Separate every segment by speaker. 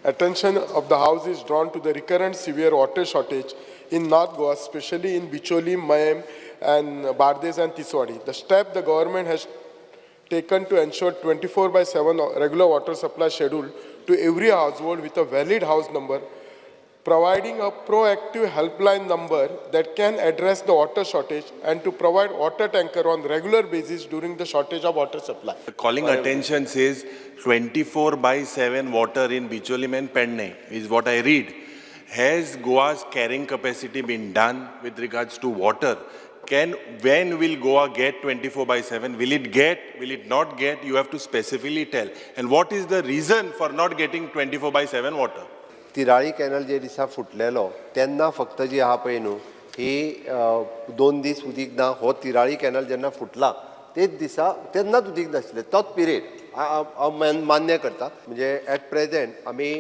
Speaker 1: Attention of the House is drawn to the recurrent severe water shortage in North Goa, especially in Bicholim, Mayem, and Bardez and Tiswadi. The step the government has taken to ensure 24/7 regular water supply schedule to every household with a valid house number, providing a proactive helpline number that can address the water shortage and to provide water tanker on regular basis during the shortage of water supply.
Speaker 2: Calling attention says 24/7 water in Bicholim and Pernem is what I read. Has Goa's carrying capacity been done with regards to water? When will Goa get 24/7? Will it get, will it not get? You have to specifically tell. And what is the reason for not getting 24/7 water?
Speaker 3: Tirali canal जे दिसा फुटलेलो तेन्ना फक्त जी आहा पळय न्हू ही 2 दीस उदीक ना. हो तिराळी कॅनल जेन्ना फुटला तेच दिसा तेन्नाच उदीक नाशिल्लें, तोच पिरियड हांव मान्य करता. म्हणजे एट प्रेझेंट आमी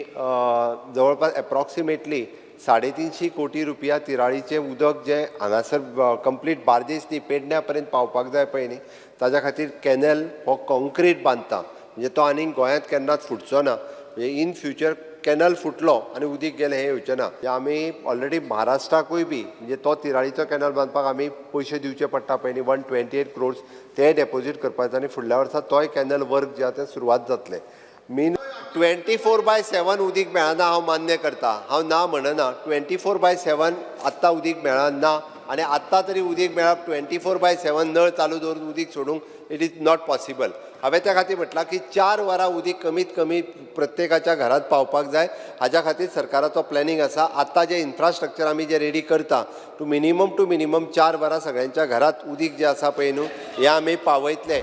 Speaker 3: जवळपास एप्रॉक्सिमेटली 350 कोटी रुपया तिराळीचें उदक जें हांगासर कंप्लीट बार्देस न्ही, पेडण्या पर्यंत पावपाक जाय पळय न्ही, ताज्या खातीर कॅनल हो कॉन्क्रीट बांदता, म्हणजे तो आनीक गोंयांत केन्नाच फुटचो ना. म्हणजे इन फ्युचर कॅनल फुटलो आनी उदीक गेलें हें येवचें ना. म्हणजे आमी ऑलरेडी महाराष्ट्राकूय बी, म्हणजे तो तिराळीचो कॅनल बांदपाक आमी पयशे दिवचे पडटा पळय न्ही, 128 क्रोर्स, ते डेपोजीट करपाचे आनी फुडल्या वर्सा तोय कॅनल वर्क जे आहा तें सुरवात जातलें. मीन 24/7 उदीक मेळना, हांव मान्य करता, हांव ना म्हणना. 24/7 आत्तां उदीक मेळना आनी आत्तां तरी उदीक मेळप, 24/7 नळ चालू दवरून उदीक सोडूंक it is not possible. हांवें त्या खातीर म्हटलां की 4 वरां उदीक कमीत कमी प्रत्येकाच्या घरांत पावपाक जाय. हाज्या खातीर सरकाराचो प्लॅनिंग आसा. आत्तां जें इन्फ्रास्ट्रक्चर आमी जें रेडी करता, टू मिनिमम 4 वरां सगळ्यांच्या घरात उदीक जें आसा पळय न्हू, हें आमी पावयतले.